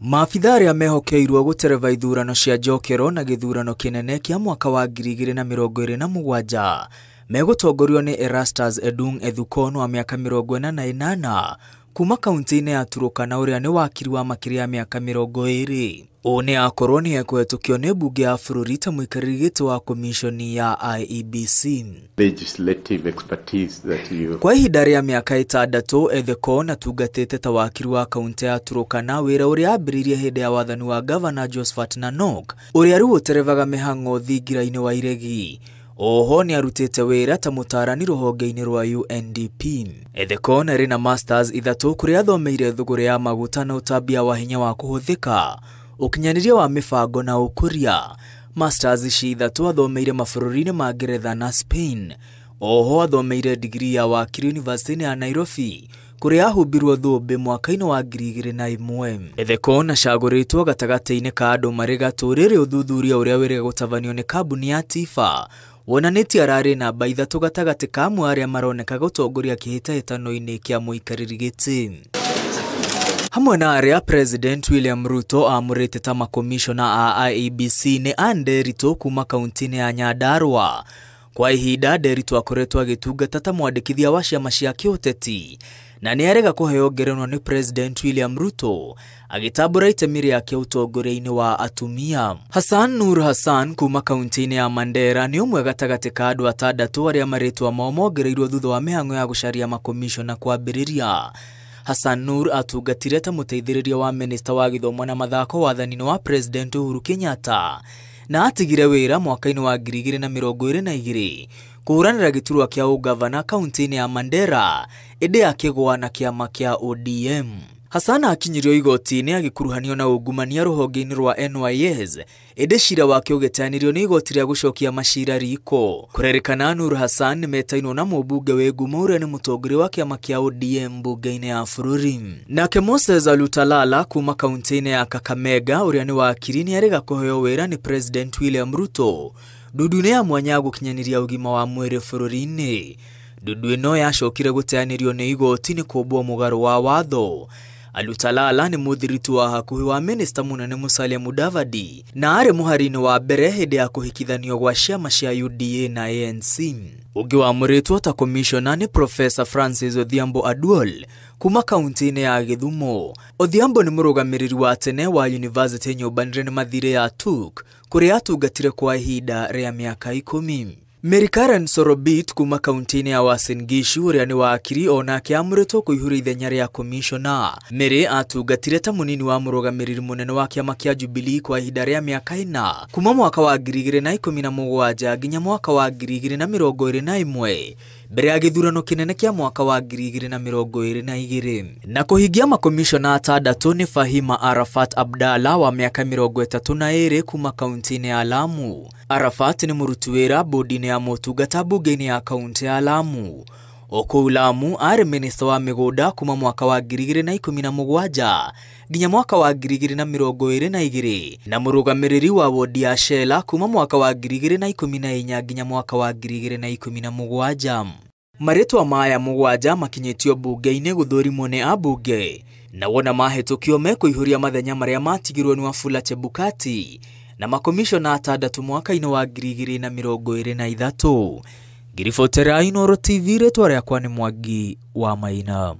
Maabitha arĩa mehokeirwo gũtereva ithurano cia njokero na gĩthurano kĩnene kĩa mwaka wa 2027 megũtongorio nĩ Erastus Edung Ethukon wa mĩaka 48 kuma kaunti-inĩ ya Turukana ũrĩa nĩ wakiri wa makĩria ya mĩaka 20. Ũũ nĩ akorwo nĩ ekũhetũkio nĩ mbunge ya bũrũri ta mũikarĩri gĩtĩ wa komishoni ya IEBC. Legislative expertise that you... Kwa ihinda rĩa mĩaka 6 Ethekon atungatĩte ta wakiri wa kaunti ya Turukana, wĩra ũrĩa ambĩrĩirie hĩndĩ ya wathani wa Gavana Josephat Nanok ũrĩa rĩu ũterevaga mĩhang'o thingira-inĩ wa Iregi. Oho nĩ arutĩte wĩra ta mũtaarani rũhonge-inĩ rwa UNDP. Ethekon arĩ na masters 3 kũrĩa athomeire thũgũrĩ ya maguta na ũtambia wa hinya wa kũhũthĩka, ũkinyanĩria wa mĩbango na ũkũria. Masters ici 3 athomeire mabũrũri-inĩ ma Ngeretha na Spain. Oho athomeire digiri ya wakiri University ya Nairobi kũrĩa ahumbirwo thũmbĩ mwaka-inĩ wa 2001. Ethekon acagũrĩtwo gatagatĩ-inĩ ka andũ marĩ gatũ rĩrĩ ũthuthuria ũrĩa wĩrĩga gũtabanio nĩ kambuni ya Tifa wonanĩtie ararĩ namba 3 gatagatĩ ka amwe arĩa maroneka gũtongoria kĩhĩtahĩtano-inĩ kĩa mũikarĩri gĩtĩ. Hamwe na arĩa President William Ruto amũrĩte ta makomishona a IEBC nĩ Ann Nderitu kuma kaunti-inĩ ya Nyandarua. Kwa ihinda Nderitu akoretwo agĩtungata ta mwandĩkithia wa ciama cia kĩũteti na nĩ arega kũheo ngerenwa nĩ President William Ruto agĩtambũra itemi rĩake ũtongoria-inĩ wa atumia. Hassan Nur Hassan kuma kaunti-inĩ ya Mandera nĩ ũmwe gatagatĩ ka andũ 6 arĩa marĩtwa mao mongereirwo thutha wa mĩhang'o ya gũcaria makomishona kwambĩrĩria. Hassan Nur atungatire ta mũteithĩrĩria wa minista wa gĩthomo na mathako wathani-inĩ wa President Uhuru Kenyatta na atigire wĩra mwaka-inĩ wa 2022 kũhũranĩra gĩturwa kĩa ũgavana kaunti-inĩ ya Mandera ĩndĩ akĩgũa na kĩama kĩa ODM. Hassan akinyirio igoti-inĩ agĩkuruhanio na ungumania rũhonge-inĩ rwa NYS ĩndĩ cira wake ũgĩteanĩrio nĩ igoti rĩa gũcokia macira riko. Kũrerĩkana Nur Hassan nĩmetainwo na mũmbunge wĩ ngumo ũrĩa nĩ mũtongoria wa kĩama kĩa ODM mbunge-inĩ ya bũrũri. Nake Moses Alutalala kuma kaunti-inĩ ya Kakamega ũrĩa nĩ wakiri nĩ arega kũheo wĩra nĩ President William Ruto ndundu-inĩ ya mwanya ya gũkinyanĩria ũgima wa mwĩrĩ bũrũri-inĩ. Ndundu ĩno yacokire gũteanĩrio nĩ igoti nĩ kũmbwo mũgarũ wa watho. Alutalala nĩ mũthiritu wa hakuhĩ wa minista mũnene Musalia Mudavadi na arĩ mũhari-inĩ wa mbere hĩndĩ ya kũhikithanio gwa ciama cia UDA na ANC. Ũngĩ wamũrĩtwo ta komishona nĩ Professor Francis Odhiambo Aduol kuma kaunti-inĩ ya Gĩthumo. Odhiambo nĩ mũrũgamĩrĩri wa tene wa University nyũmbanĩre nĩ mathirĩ ya TUK kũrĩa atungatire kwa ihinda rĩa mĩaka 10. Mary Karen Sorobit kuma kaunti-inĩ ya Uasin Gishu ũrĩa nĩ wakiri onake amũrĩtwo kũihũria ithenya rĩa komishona. Mary atungatire ta mũnini wa mũrũgamĩrĩri mũnene wa kĩama kĩa Jubilee kwa ihinda rĩa mĩaka 4 kuma mwaka wa 2017 nginya mwaka wa 2021 mbere ya gĩthurano kĩnene kĩa mwaka wa 2022. Na kũhingia makomishona 6 nĩ Fahima Arafat Abdalla wa mĩaka 32 kuma kaunti-inĩ ya Lamu. Arafat nĩ mũruti wĩra bodi-inĩ ya motungata mbunge-inĩ ya kaunti ya Lamu. O kũu Lamu arĩ minista wa mĩgũnda kuma mwaka wa 2017 nginya mwaka wa 2022 na mũrũgamĩrĩri wa wodi ya Shela kuma mwaka wa 2014 nginya mwaka wa 2017. Marĩtwa maya 7 makinyĩtio mbunge-inĩ gũthũrimwo nĩ ambunge na wona mahĩtũkio mekũihũria mathenya marĩa matigirwo nĩ Wafula Chebukati na makomishona 6 mwaka-inĩ wa 2023. Ngiribotera Inooro TV, rĩtwa rĩakwa nĩ Mwangi wa Maina.